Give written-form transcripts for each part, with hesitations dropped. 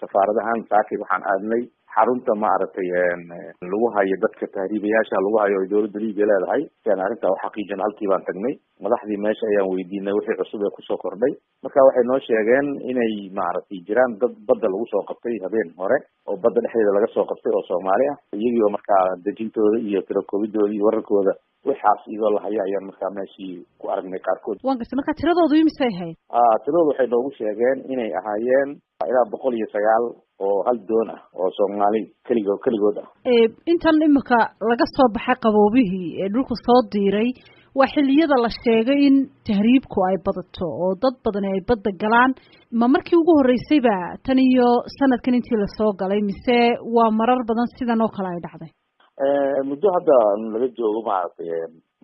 Safaaradahaan saakay waxaan aadnay xarunta maaragtay lagu hayo dadka tahriibayaasha lagu hayo oy dowladda Libiya leedahay, si aan arrintaa uxaqiijino. Halkii baan tagnay, madaxdii meesha ayaan weydiinay wixii cusub ee kusoo kordhay. Marka waxay noo sheegeen inay maaragtay jiraan dad badda lagu soo qabtay habeen hore oo badda dhexdeeda laga soo qabtay oo Soomaali ah, iyagii oo markaa dejintooda iyo tirakoobidooda iyo wararkooda waxaas iyadoo la hayo ayaan markaa meeshii ku aragnay qaarkood. Waan gartay. Marka tiradoodu imisay ahayd? Tiradoodu waxay noogu sheegeen inay ahaayeen ilaa 109 oo hal doon ah oo Soomaali keligo keligood ah. Intan imika laga soo baxay qaboobihii ee dhulku soo diiray waa xilliyada la sheegay in tahriibku ay badato oo dad badani ay badda galaan. Ma markii ugu horreysayba tan iyo sanadkan intii lasoo galay, mise waa marar badan sidan oo kale ay dhacday? Muddo hadda laga joogo maaragtay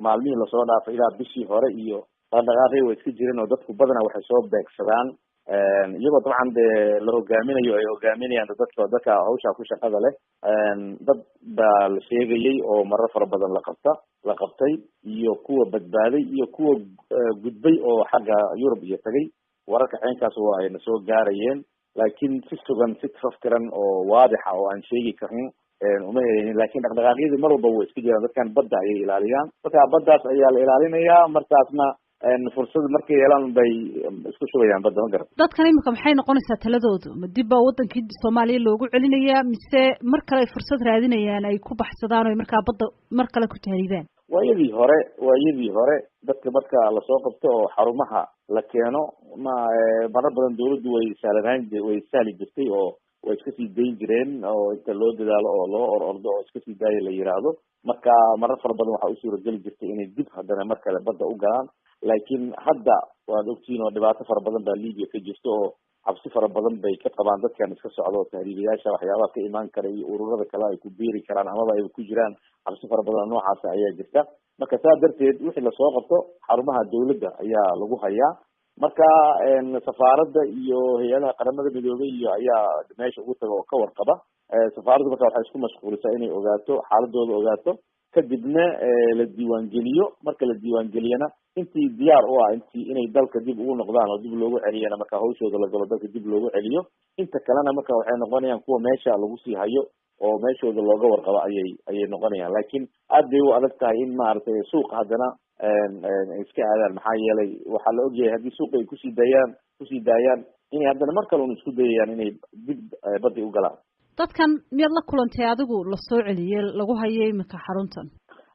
maalmihii lasoo dhaafay ilaa bishii hore iyo dhaqdhaqaaqii way iska jireen, oo dadku badanaa waxay soo beegsadaan iyagoo dabcan dee la hogaaminayo, ay hogaaminayaan dadka hawshaa ku shaqada leh. Dad baa la sheegayay oo marar fara badan la qabtay, iyo kuwa badbaaday iyo kuwa gudbay oo xagga Yurub iyo tagay. Wararka ceenkaas waa ayna soo gaarayeen, laakiin si sugan, si tafaftiran oo waadixa oo aan sheegi karno uma helaynin. Lakin dhaqdhaqaaqyadii mar walba way iska jiraan. Dadkan badda ayay ilaaliyaan, marka baddaas ayaa la ilaalinayaa, markaasna fursad markay helaan bay isku shubayaan badda, ma garat. Dadkan imika maxay noqonaysaa taladoodu? Ma dib baa wadankii Soomaaliya loogu celinayaa, mise mar kale ay fursad raadinayaan ay ku baxsadaan o ay markaa badda mar kale ku tahriibaan? Waayadii hore dadka marka lasoo qabto oo xarumaha la keeno, ma marar badan dawladdu way sahlanaan, way sahli jirtay oo way iska sii dayn jireen, oo inta loo dadaalo oo loo or ordo oo iska sii daaya la yiraahdo. Marka marar fara badan waxaa u suurageli jirtay inay dib haddana mar kale badda u galaan. Laakiin hadda waad ogtihiin oo dhibaato fara badan baa Libiya ka jirta, oo cabsi fara badan bay ka qabaan dadkan iska socda oo tahriibayaasha, waxyaabaha ka imaan kara iyo ururada kale ay ku biiri karaan amaba ay ku jiraan. Cabsi fara badan oo noocaasa ayaa jirta. Marka saa darteed wixii lasoo qabto xarumaha dawladda ayaa lagu hayaa. Marka safaaradda iyo hay-adaha Qaramada Midoobay iyo ayaa meesha ugu taga oo ka warqaba. Safaaraddu marka waxay isku mashquulisaa inay ogaato xaaladooda, ogaato, kadibna la diiwaangeliyo. Marka la diiwaangeliyana, intii diyaar u ah intii inay dalka dib ugu noqdaan oo dib loogu celiyana, marka hawshooda la galo, dalka dib loogu celiyo. Inta kalena marka waxay noqonayaan kuwa meesha lagu sii hayo oo meeshooda looga warqabo ayay noqonayaan. Laakiin aad bay u adag tahay in maaragtay suuqa haddana ay iska aadaan, maxaa yeelay waxaa la ogyahay haddii suuqa ay kusii daayaan inay haddana mar kale un isku dayayaan inay dib baddi u galaan. Dadkan miyaad la kulantay adigu lasoo celiyey lagu hayo iminka xaruntan?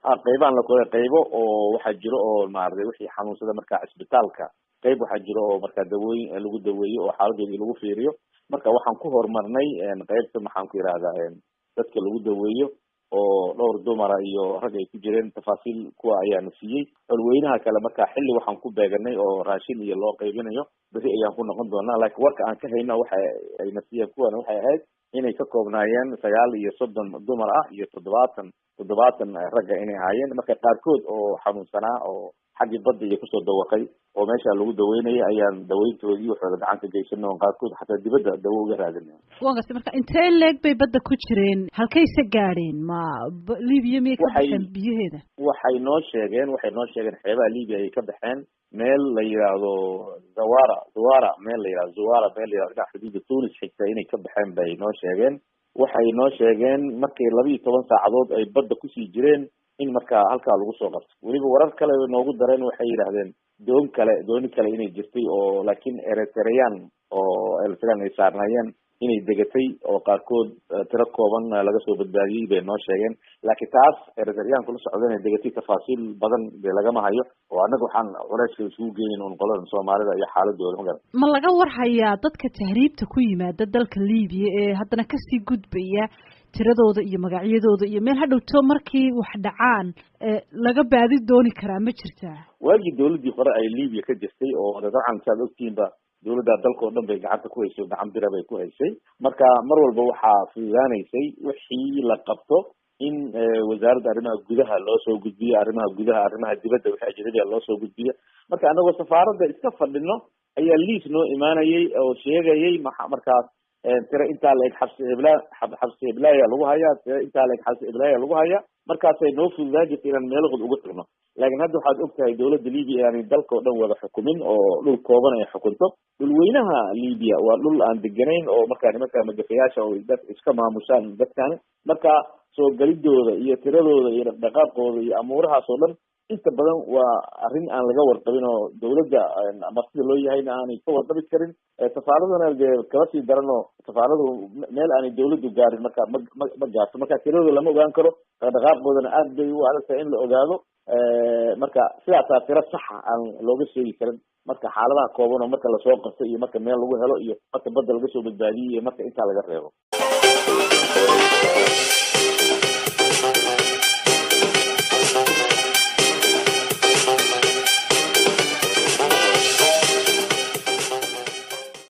A, qaybaan la kulay, qaybo oo waxaa jiro oo maaragtay wixii xanuunsada marka cisbitaalka, qayb waxaa jiro oo marka dawooyin lagu daweeyo oo xaaladoodii lagu fiiriyo. Marka waxaan ku horumarnay qaybta, maxaan ku yihahdaa, dadka lagu daweeyo oo dhowr dumara iyo rag ay ku jireen. Tafaasiil kuwa ayaana siiyey. Xolweynaha kale marka xilli waxaan ku beeganay oo raashin iyo loo qaybinayo. Beri ayaan ku noqon doonaa, laakiin warka aan ka hayno waxa ayna siiyeen kuwana waxay ahayd inay ka koobnaayeen 39 dumar ah iyo 70 ragga inay ahaayeen. Marka qaarkood oo xanuunsanaa oo xaggii badda iyo kusoo dawaqay oo meesha lagu daweynayay ayaan daweyntoodii waxooda gacan ka geysanay, oon qaarkood xataa dibadda dawo uga raadinay. Waan gartay. Marka intee leeg bay badda ku jireen? Halkayse gaadheen? Ma Libiya miyay ka baxeen biyaheeda? Waxay noo sheegeen xeebaha Libiya ayay ka baxeen, meel la yidhaahdo Zawara, meel la yihahdo Zawara, meel la yihahdo dhinaca xuduudda Tunis xigta inay ka baxeen bay noo sheegeen. Waxay noo sheegeen markay 12 saacadood ay badda kusii jireen in markaa halkaa lagu soo qabto. Weliba warar kale noogu dareen, waxay yidhaahdeen doon kale, dooni kale inay jirtay oo laakiin Eritrean oo Eritrean ay saarnaayeen inay degatay oo qaarkood tiro kooban laga soo badbaadiyey bay noo sheegeen. Laakiin taas Eritrean kula socda inay degatay tafaasiil badan dee lagama hayo, oo annaga waxaan culeyska isugu geynin un qoladan Soomaalida iyo xaaladooda, ma garan. Ma laga warhayaa dadka tahriibta ku yimaada dalka Libiya ee haddana kasii gudbaya, tiradooda iyo magacyadooda iyo meel hadhowto markii wax dhacaan laga baadi dooni karaa ma jirtaa? Waagii dawladdii hore ay Libiya ka jirtay, oo dabcan saad ogtihiinba dawladda dalka oo dhan bay gacanta ku haysay, gacan bira bay ku haysay. Marka mar walba waxaa fududaanaysay wixii la qabto in wasaaradda arrimaha gudaha loo soo gudbiyo, arrimaha gudaha, arrimaha dibadda, wixii ajnabiga loo soo gudbiyo. Marka anagoo safaaradda iska fadhino ayaa liis noo imaanayay oo sheegayay maxa markaas tiro intaa la eg xabsi hiblaa, xabsi hiblaya lagu hayaa, tiro intaa la eg xabsi hiblaya lagu hayaa. Markaasay noo fududaan jirtay inaan meelahood uga tagno. Laakiin hadda waxaad og tahay dowladda Libiya inaanay dalka oo dhan wada xukumin oo dhul kooban ay xukunto. Dhulweynaha Libiya waa dhul aan deganayn oo markaa nimanka magafayaasha oo dad iska maamushaan dadkani. Marka soo gelidooda iyo tiradooda iyo dhaqdhaqaaqooda iyo amuurahaas oo dhan inta badan waa arrin aan laga warqabin oo dowladda martida loo yahayna aanay ka warqabi karin, safaaraduna dee kaba sii daran oo safaaradu meel aanay dowladdu gaarin marka ma gaarto. Marka tiradooda lama ogaan karo, dhaqdhaqaaqoodana aad bay u adag tahay in la ogaado. Marka sidaasaa tiro saxa aan looga sheegi karin marka xaaladaha kooban oo marka lasoo qabto iyo marka meel lagu helo iyo marka badda laga soo badbaadiyey iyo marka intaa laga reebo.